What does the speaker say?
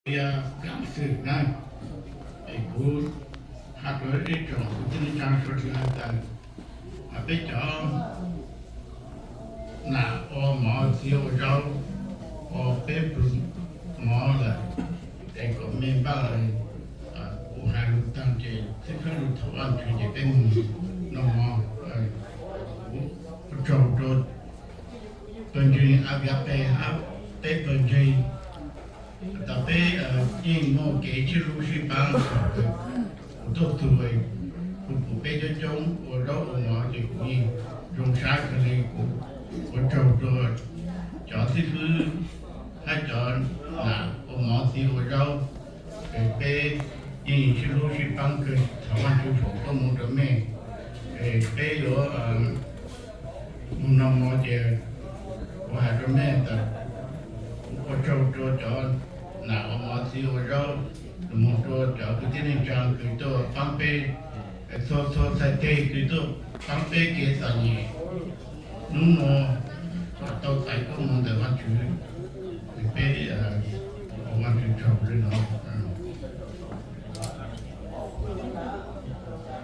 Tia kam xwm na, es kuv has rau ib tsoom kwv tij neej tsaa suav dlawg tas, peb cov nam ua mov txiv ua zaub, ua peb plug mov lawm, es kom me npaj, kuv has lug taag ces xib fwb lug thov Vaajtswv ces peb moog noj mov. Kuv ua tsaug rua pawg ntseeg Agape hab peb pawg ntseeg tas peb yeej muaj kev sib hlub sib paab. Kuv tuaj txug kuv pum peb coob coob ua zaub ua mov ces kuv yeej zoo sab kawg le. Kuv ua tsaug rua cov xib fwb hab cov nam ua mov txiv ua zaub, es peb yeej sib hlub sib paab kawg. Thov Vaajtswv foom koob moov rua mej. Es peb yuav moog noj mov ces kuv has rua mej tas, ua tsaug rua cov nam ua mov txiv ua zaub, moog rua cov kwv tij neej tsaa kws tuaj paab peb, txhua txhua txhais teg kws tuaj paab peb kev txom nyem hnub nuav, tau txais koob moov ntawm Vaajtswv. Peb ua Vaajtswv tsaug le nuav.